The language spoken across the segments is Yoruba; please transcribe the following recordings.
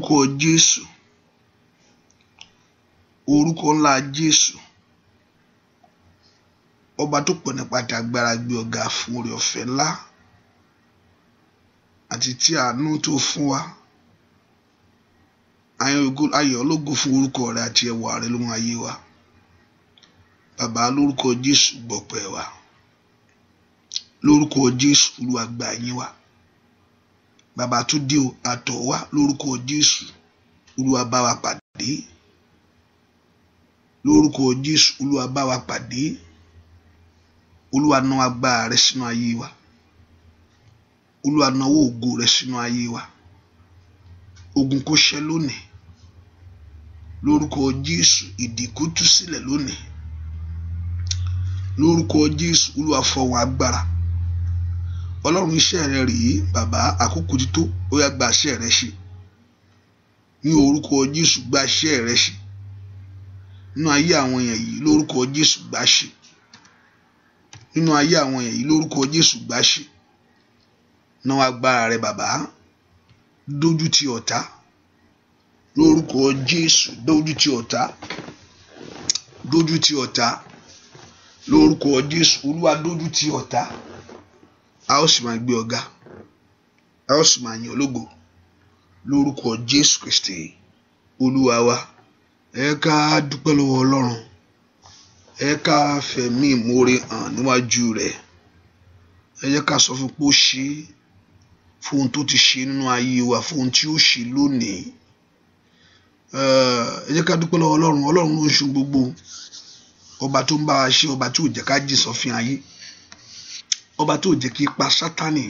Orúkọ Jésù, orúkọ ńlá Jésù, ọba tó pọ̀ nípa ti agbára, gbé ọ̀gá fún oore ọ̀fẹ́ ńlá àti tí àánú tó fún wa. Ayọ̀ ológo fún orúkọ rẹ àti ẹwà rẹ ló ń ayé wa. Bàbá, lórúkọ Jésù, gbọpẹ́ wa. Lórúkọ Jésù, Olúwa, gbà yín wa. Bàbá tó dé o, àtọ̀ wá lórúkọ Jésù, Olúwa, bá wa pàdé. Lórúkọ Jésù, Olúwa, bá wa pàdé. Olúwa, ná agbára rẹ sínú ayé wa. Olúwa, náwó ògo rẹ sínú ayé wa. Ogun kó ṣẹ́ lónìí lórúkọ Jésù. Ìdè kó tú sílẹ̀ lónìí lórúkọ Jésù. Olúwa, fọwọ́n agbára. Ọlọ́run, iṣẹ́ rẹ rèé. Bàbá, àkókò ti tó. Ó yá, gba iṣẹ́ rẹ ṣe ní orúkọ Jésù. Gba iṣẹ́ rẹ ṣe nínú ayé àwọn èèyàn yìí lórúkọ Jésù. Gbà ṣe nínú ayé àwọn èèyàn yìí lórúkọ Jésù. Gbà ṣe náà agbára rẹ, bàbá. Dójú ti ọ̀tá lórúkọ Jésù. Dójú ti ọ̀tá, dójú ti ọ̀tá lórúkọ Jésù. Olúwa, dójú ti ọ̀tá. A ó sì máa gbé ọ̀gá, a ó sì máa yìn ológo lórúkọ Jésù Kristi Olúwa wa. Ẹ ká dúpẹ́ lọ́wọ́ Ọlọ́run. Ẹ ká fẹ̀mí ìmoore hàn níwájú rẹ̀. Ẹ jẹ́ ká sọ fún pé ó ṣe fún ohun tó ti ṣe nínú ayé wa, fún ohun tí ó ṣe lónìí. Ẹ jẹ́ ká dúpẹ́ lọ́wọ́ Ọlọ́run. Ọlọ́run ló ń ṣe gbogbo, ọba tó ń bá wa ṣe, ọba tí ò jẹ́ ká jì sọ́fin ayé, ọba tí ò jẹ́ kí ipa Sátánì,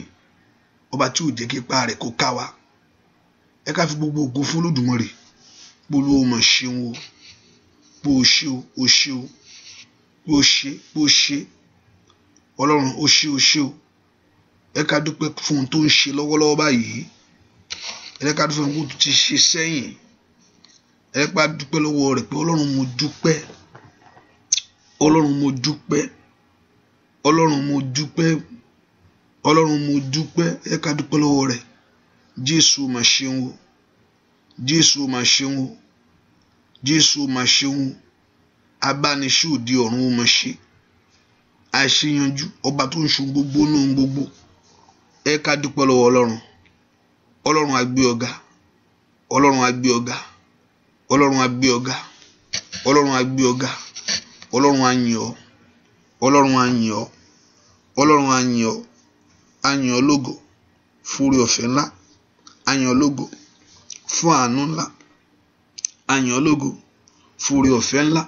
ọba tí ò jẹ́ kí ipa rẹ̀ kó ká wa. Ẹ ká fi gbogbo ògo fún Olódùmarè. Bólú ó mọ̀ ṣeun o, bó o ṣe o, o ṣe o, bó o ṣe, bó o ṣe, Ọlọ́run, ó ṣe, o ṣe o. Ẹ ká dúpẹ́ fún ohun tó ń ṣe lọ́wọ́lọ́wọ́ báyìí. Ẹ ká dúpẹ́ fún ohun tó ti ṣe sẹ́yìn. Ẹ ká dúpẹ́ lọ́wọ́ rẹ̀ pé, Ọlọ́run, mo dúpẹ́. Ọlọ́run, mo dúpẹ́. Ọlọ́run, mo dúpẹ́. Ọlọ́run, mo dúpẹ́. Ẹ ká dúpẹ́ lọ́wọ́ rẹ̀. Jésù mà ṣeun o. Jésù mà ṣeun o. Jésù mà ṣeun o. Abániṣe òde ọ̀run, ó mà ṣe àṣeyanjú, ọba tó ń ṣe gbogbo nínú gbogbo. Ẹ ká dúpẹ́ lọ́wọ́ Ọlọ́run. Ọlọ́run, á gbé ọ̀gá. Ọlọ́run, á gbé ọ̀gá. Ọlọ́run, á gbé ọ̀gá. Ọlọ́run, á gbé ọ̀gá. Ọlọ́run, á yìn ọ́. Ọlọ́run, á yìn ọ́. Ọlọ́run, á yìn ọ́. Á yìn ọ́ lógo fún oore ọ̀fẹ́ ńlá. Á yìn ọ́ lógo fún àánú ńlá. Á yìn ọ́ lógo fún oore ọ̀fẹ́ ńlá.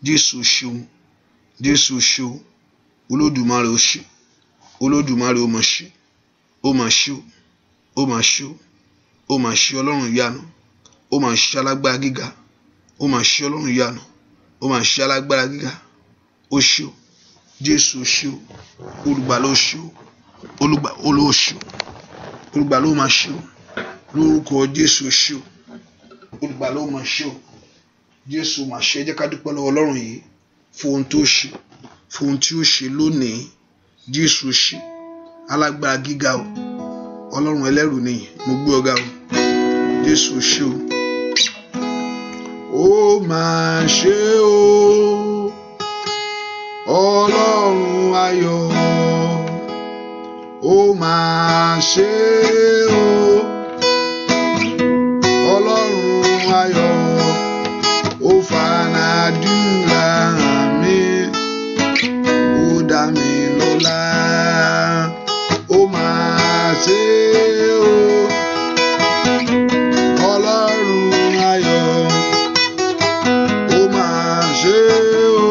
Jésù, ṣeun. Jésù, ṣeun. Olódùmarè, ó ṣe. Olódùmarè, ó mà ṣe, ó mà ṣe o, ó mà ṣe o, ó mà ṣe. Ọlọ́run ìyanu, ó mà ṣe. Alágbára gíga, ó mà ṣe. Ọlọ́run ìyanu, ó mà ṣe. Alágbára gíga, ó ṣe o. Jésù, ṣe o. Olùgbàlà, ó ṣe o. Olùgbàlà, ó ṣe o. Olùgbàlà, ó mà ṣe o. Lórúkọ Jésù, ó ṣe o. Olùgbàlà, ó mà ṣe o. Jésù mà ṣe. Ẹ jẹ́ ká dúpẹ́ lọ́wọ́ Ọlọ́run yìí fún ohun tó ṣe, fún ohun tí ó ṣe lónìí. Jésù, ṣe. Alágbára gíga o. Ọlọ́run ẹlẹ́rù nìyí, mo gbé ọ̀gá o. Jésù, ṣe o. Ó máa ṣe o. Ọlọ́run ayọ̀, ó máa ṣe o. Ọlọ́run ayọ̀, ó fanadúrà mi, ó dá mi lọ́lá. Ó máa ṣe o. Ọlọ́run ayọ̀, ó máa ṣe o.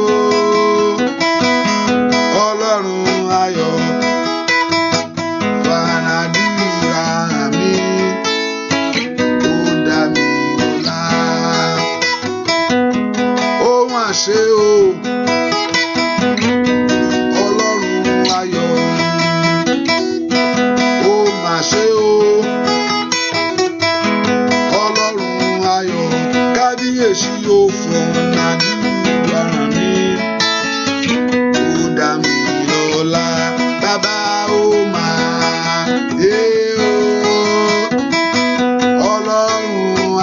Ọlọ́run ayọ̀, fanadúrà mi, ó dá mi lọ́lá. Ó máa ṣe o. Ọlọ́run ayọ̀, ó máa ṣe o. Ọlọ́run ayọ̀, kábíyèsí, ó fọ̀nàdúrà mi, ó dá mi lọ́lá. Bàbá, ó máa ṣe o. Ọlọ́run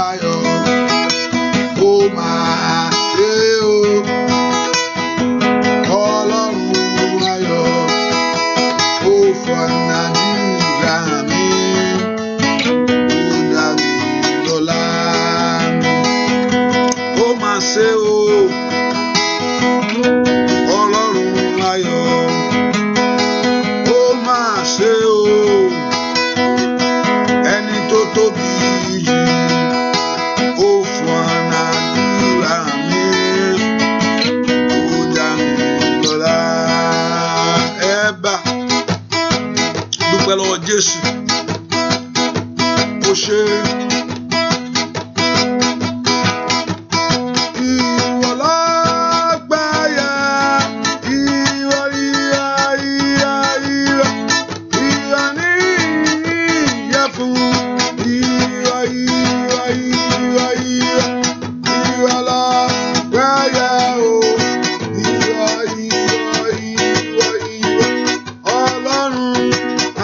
Ó ṣé. Ìwọ lọ́pẹ́ yẹ, ìwọ ìyá ìyá ìwọ, ìwọ ní ìyẹ fún, ìwọ ìwọ ìwọ ìwọ, ìwọ lọ́pẹ́ yẹ o, ìwọ ìwọ ìwọ ìwọ, Ọlọ́run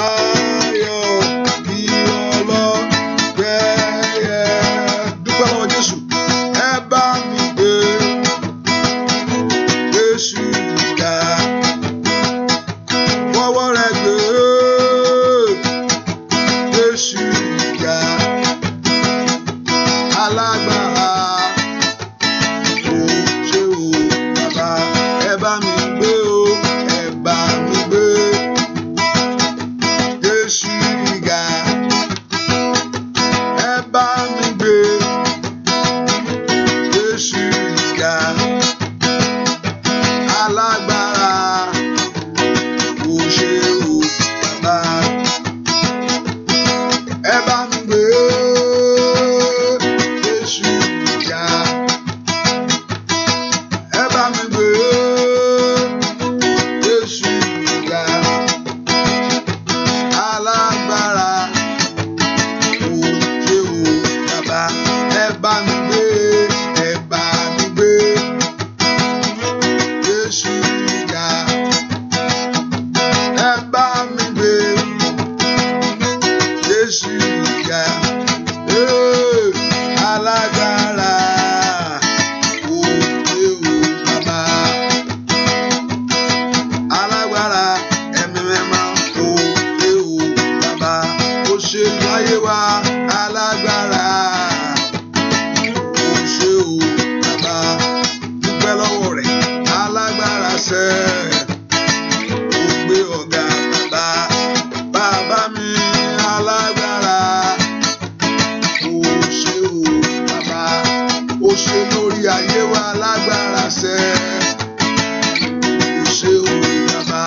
ayọ̀, ìwọ lọ́pẹ́ yẹ. Dúpẹ́ lọ́wọ́ Jésù, ẹ bá mi gbé Jésù ga, fọwọ́ rẹ̀ gbé Jésù ga, alágbára, ó ṣé o bàbá, ẹ bá mi gbé o, ẹ bá mi gbé Jésù ga, ẹ bá mi gbé Jésù ga, alágbára, ó ṣé o bàbá, ẹ bá mi gbé Jésù ga, ẹ bá mi gbé Jésù ga, alágbára, ó ṣé o bàbá, ẹ bá mi gbé, ẹ bá mi gbé Jésù ga, ẹ bá mi gbé Jésù ga, alágbára, ó ṣé o bàbá, alágbára, ẹ̀mí mímọ́, ó ṣé o bàbá, ó ṣe láyé wa, alágbára, ó ṣé o bàbá, dúpẹ́ lọ́wọ́ rẹ̀, alágbára sẹ́, ó gbé ọ̀gá bàbá, bàbá mi alágbára, ó ṣé o bàbá, ó ṣe lórí ayé wa, alágbára sẹ́, ó ṣé o bàbá,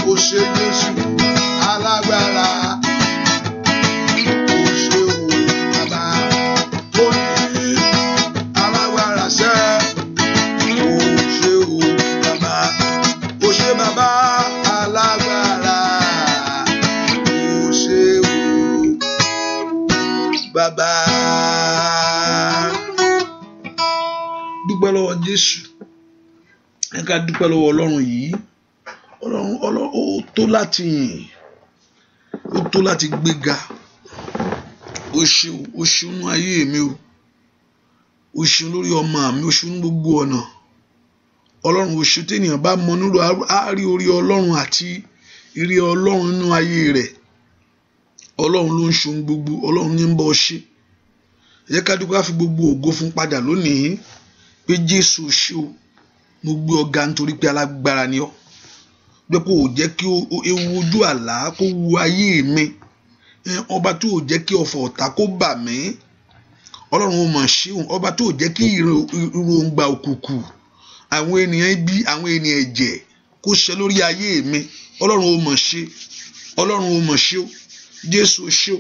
ó ṣe Jésù, alágbára, ó ṣé o bàbá, ó ní alágbára sẹ́, ó ṣé o bàbá, ó ṣé bàbá, alágbára, ó ṣé o bàbá. Dúpẹ́ lọ́wọ́ Jésù, ẹ ká dúpẹ́ lọ́wọ́ Ọlọ́run yìí. Ọlọ́run ó tó láti yìn, ó tó láti gbéga. Ó ṣeun, ó ṣeun nínú ayé mi o, ó ṣeun lórí ọmọ mi, ó ṣeun ní gbogbo ọ̀nà. Ọlọ́run ó ṣeun, téèyàn bá mọ nílò á rí orí Ọlọ́run àti ìrí Ọlọ́run nínú ayé rẹ̀. Ọlọ́run ló ń ṣeun gbogbo, Ọlọ́run ní ń bọ́ ṣe. Ẹ jẹ́ ká dúpẹ́, ká fi gbogbo ògo fún padà lónìí pé Jésù ṣe o, mo gbé ọ ga nítorí pé alágbára ni ọ́. Pé kò jẹ́ kí ewu ojú àlá kó wu ayé mi, ọba tó ò jẹ́ kí ọfọ̀ ọ̀tá kó bà mí, Ọlọ́run ó mọ̀ ṣe òun, ọba tó ò jẹ́ kí ìròǹgbà òkùnkùn àwọn ènìyàn ibi, àwọn ènìyàn ẹ̀jẹ̀ kó ṣẹ lórí ayé mi, Ọlọ́run ó mọ̀ ṣe, Ọlọ́run ó mọ̀ ṣe o, Jésù ṣe o,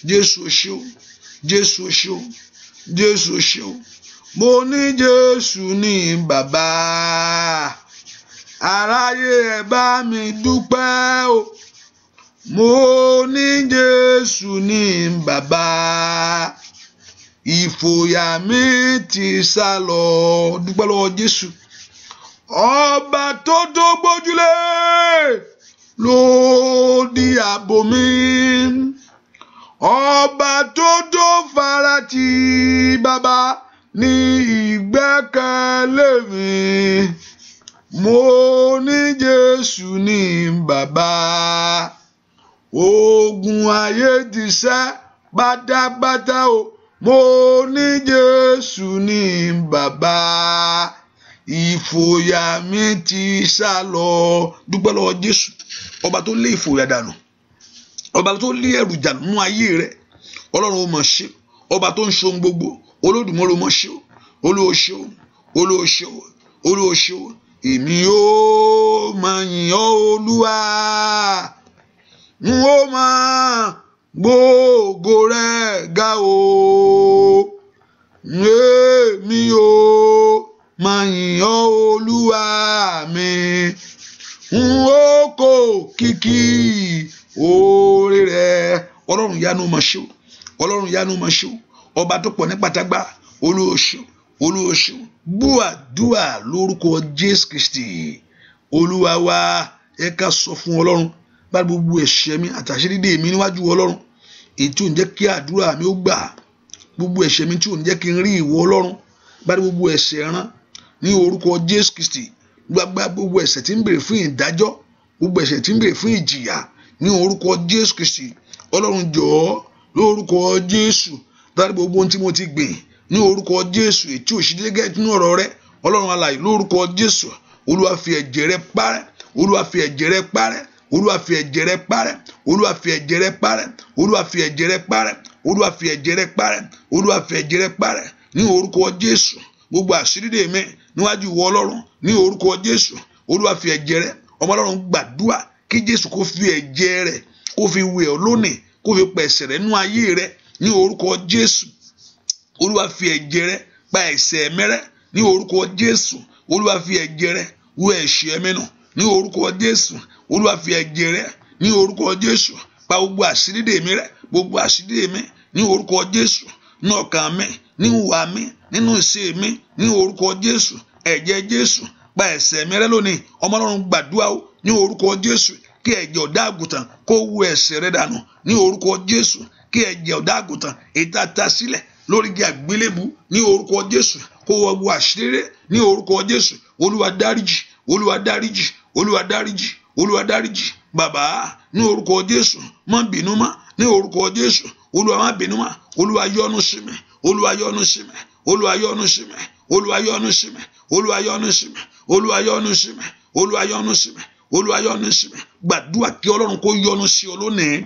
Jésù ṣe o, Jésù ṣe o, Jésù ṣe o. Mo ní Jésù ní bàbá, aráyé ẹ bá mi dúpẹ́ o. Mo ní Jésù ní bàbá, ìfòyà mi ti sá lọ. Dúpẹ́ lọ́wọ́ Jésù, ọba tó tó gbójúlé ló di ààbò mi, ọba tó tó farati bàbá ní ìgbẹ́kẹ̀lé mi. Mo ní Jésù ní bàbá, ogun ayé ti ṣẹ́ pátápátá o. Mo ní Jésù ní bàbá, ìfòyà mi ti sá lọ. Dúpẹ́ lọ́wọ́ Jésù, ọba tó lé ìfòyà dànù, ọba tó lé ẹ̀rù dànù nínú ayé rẹ. Ọlọ́run ó mọ̀ ṣe, ọba tó ń ṣe ohun gbogbo, Olódùmarè ó mọ̀ ṣe o, Olúwa ṣe o, Olúwa ṣe o, Olúwa ṣe o. Èmi ó máa yìn ọ́ Olúwa, n ó máa Gbóògo rẹ̀ ga o. Èmi ò máa yìn ọ́ Olúwa mi. N ó kó kìkì oore rẹ̀. Ọlọ́run yanu mà ṣe o. Ọlọ́run yanu mà ṣe o. Ọba tó pọ̀ ní pátágbá, Olúwa ṣeun, Olúwa ṣeun. Gbọ́ àdúrà lórúkọ Jésù Kristi Olúwa wa. Ẹ ká sọ fún Ọlọ́run bá gbogbo ẹ̀ṣẹ̀ mi àtàṣírídé mi níwájú Ọlọ́run, èyí tí ò ń jẹ́ kí àdúrà mi ó gbà, gbogbo ẹ̀ṣẹ̀ mi tí ò ń jẹ́ kí n rí ìwọ Ọlọ́run, bá gbogbo ẹ̀ṣẹ̀ rán ní orúkọ Jésù Kristi, gbogbo ẹ̀ṣẹ̀ tí ń béèrè fún ìdájọ́, gbogbo ẹ̀ṣẹ̀ tí ń béèrè fún ìjìyà ní orúkọ Jésù Kristi. Ọlọ́run jọ̀ọ́ lórúkọ Jésù, dárí gbogbo ohun tí mo ti gbìn ní orúkọ Jésù, èyí tí ò ṣe déédéé nínú ọ̀rọ̀ rẹ. Ọlọ́run alààyè lórúkọ Jésù, Olúwa fi ẹ̀jẹ̀ rẹ parẹ́, Olúwa fi ẹ̀jẹ̀ rẹ parẹ́, Olúwa fi ẹ̀jẹ̀ rẹ parẹ́, Olúwa fi ẹ̀jẹ̀ rẹ parẹ́, Olúwa fi ẹ̀jẹ̀ rẹ parẹ́, Olúwa fi ẹ̀jẹ̀ rẹ parẹ́, Olúwa fi ẹ̀jẹ̀ rẹ parẹ́ ní orúkọ Jésù. Gbogbo àṣírí mi níwájú ìwọ Ọlọ́run ní orúkọ Jésù, Olúwa fi ẹ̀jẹ̀ rẹ. Ọmọ Ọlọ́run gbàdúrà kí Jésù kó fi ẹ̀jẹ̀ rẹ̀ kó fi wẹ̀ ọ́ lónìí, kó fi pa ẹ̀ṣẹ̀ rẹ nú ayé rẹ ní orúkọ Jésù. Olúwa fi ẹ̀jẹ̀ rẹ̀ pa ẹ̀ṣẹ̀ mi rẹ́ ní orúkọ Jésù. Olúwa fi ẹ̀jẹ̀ rẹ̀ wẹ̀ ẹ̀ṣẹ̀ mi nù ní orúkọ Jésù. Olúwa fi ẹ̀jẹ̀ rẹ̀ ní orúkọ Jésù pa gbogbo àṣírí mi rẹ́, gbogbo àṣírí mi ní orúkọ Jésù, ní ọkàn mi, ní ìwà mi, nínú ìṣe mi ní orúkọ Jésù. Ẹ̀jẹ̀ Jésù pa ẹ̀ṣẹ̀ mi rẹ́ lónìí. Ọmọ Ọlọ́run gbàdúrà o ní orúkọ Jésù, kí ẹ̀jẹ̀ ọ̀dọ́ àgùntàn kó wú ẹ̀ṣẹ̀ rẹ dànù ní orúkọ Jésù. Kí ẹ̀jẹ̀ ọ̀dọ́ àgùntàn èyí tá a ta sílẹ̀ lórí igi àgbélébù ní orúkọ Jésù kó wọ gbogbo àṣírí ní orúkọ Jésù. Olúwa dáríjì, Olúwa dáríjì, Olúwa dáríjì, Olúwa dáríjì bàbá ní orúkọ Jésù. Má bínú mọ́ ní orúkọ Jésù. Olúwa má bínú mọ́. Olúwa yọ́nú sí mi, Olúwa yọ́nú sí mi, Olúwa yọ́nú sí mi, Olúwa yọ́nú sí mi, Olúwa yọ́nú sí mi, Olúwa yọ́nú sí mi, Olúwa yọ́nú sí mi, Olúwa yọ́nú sí mi. Gbàdúrà kí Ọlọ́run kó yọ́nú sí ọ lónìí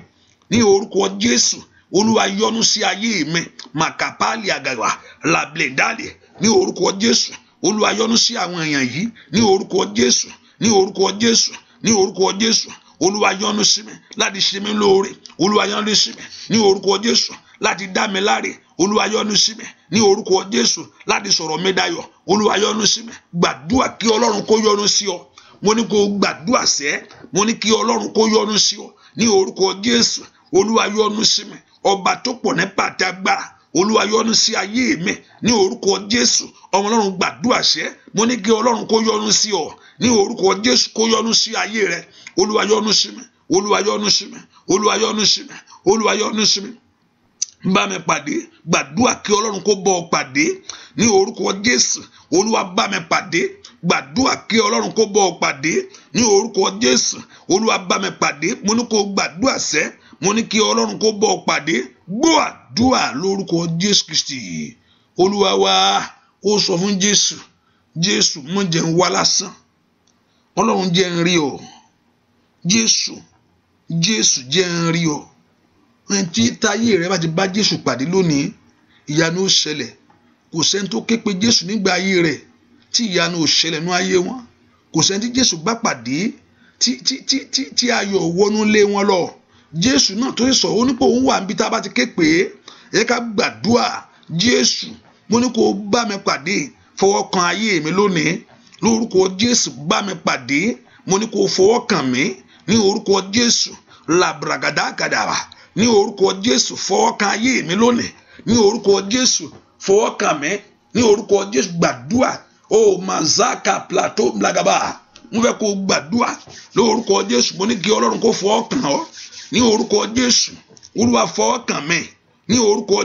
ní orúkọ Jésù. Olúwa yọ́nú sí ayé mi, màkàpálì àgàwà làbìlẹ̀dálì ní orúkọ Jésù. Olúwa yọ́nú sí àwọn èèyàn yìí ní orúkọ Jésù, ní orúkọ Jésù, ní orúkọ Jésù. Olúwa yọ́nú sí mi láti ṣe mí lóore. Olúwa yọ́nú sí mi ní orúkọ Jésù láti dá mi láre. Olúwa yọ́nú sí mi ní orúkọ Jésù láti sọ̀rọ̀ mi dayọ̀. Olúwa yọ́nú sí mi. Gbàdúrà kí Ọlọ́run kó yọ́nú sí ọ. Mo ní kó gbàdúrà sẹ́, mo ní kí Ọlọ́run kó yọ́nú sí ọ ní orúkọ Jésù. Olúwa yọ́nú sí mi, ọba tó pọ̀ nípa àti agbára. Olúwa yọ́nú sí ayé mi ní orúkọ Jésù. Ọmọ Ọlọ́run gbàdúrà sẹ́, mo ní kí Ọlọ́run kó yọ́nú sí ọ ní orúkọ Jésù, kó yọ́nú sí ayé rẹ. Olúwa yọ́nú sí mi, Olúwa yọ́nú sí mi, Olúwa yọ́nú sí mi, Olúwa yọ́nú sí mi. Bá mi pàdé. Gbàdúrà kí Ọlọ́run kó bọ́ ọ pàdé ní orúkọ Jésù. Olúwa bá mi pàdé. Gbàdúrà kí Ọlọ́run kó bọ́ ọ pàdé ní orúkọ Jésù. Olúwa bá mi pàdé. Mo ní kó gbàdúrà sẹ́, mo ní kí Ọlọ́run kó bọ́ ọ pàdé. Gbọ́ àdúrà lórúkọ Jésù Kristi Olúwa wa. Ó sọ fún Jésù, Jésù má jẹ́ n wá lásán, Ọlọ́run jẹ́ n rí ọ. Jésù, Jésù jẹ́ n rí ọ. Ẹni tí táyé rẹ bá ti bá Jésù pàdé lónìí, ìyanu ó ṣẹlẹ̀. Kò sẹ́ni tó ké pe Jésù nígbà ayé rẹ̀ tí ìyanu ò ṣẹlẹ̀ nú ayé wọn. Kò sẹ́ni tí Jésù bá pàdé tí tí tí tí tí ayọ̀ wọnú lé wọn lọ. Jésù náà tó sọ ó ní pé òun wà níbi tá a bá ti ké pè é. Ẹ ká gbàdúrà. Jésù, mo ní kó bá mi pàdé, fọwọ́ kan ayé mi lónìí lórúkọ Jésù. Bá mi pàdé, mo ní kó fọwọ́ kàn mí ní orúkọ Jésù. Làbàràgàdàgàdàrà ní orúkọ Jésù, fọwọ́ kan ayé mi lónìí ní orúkọ Jésù. Fọwọ́ kàn mí ní orúkọ Jésù. Gbàdúrà. O mazaka plateau blagaba, mo fẹ́ kó gbàdúrà lórúkọ Jésù. Mo ní kí Ọlọ́run kó fọwọ́ kàn ọ́ ní orúkọ Jésù. Olúwa fọwọ́ kàn mí ní orúkọ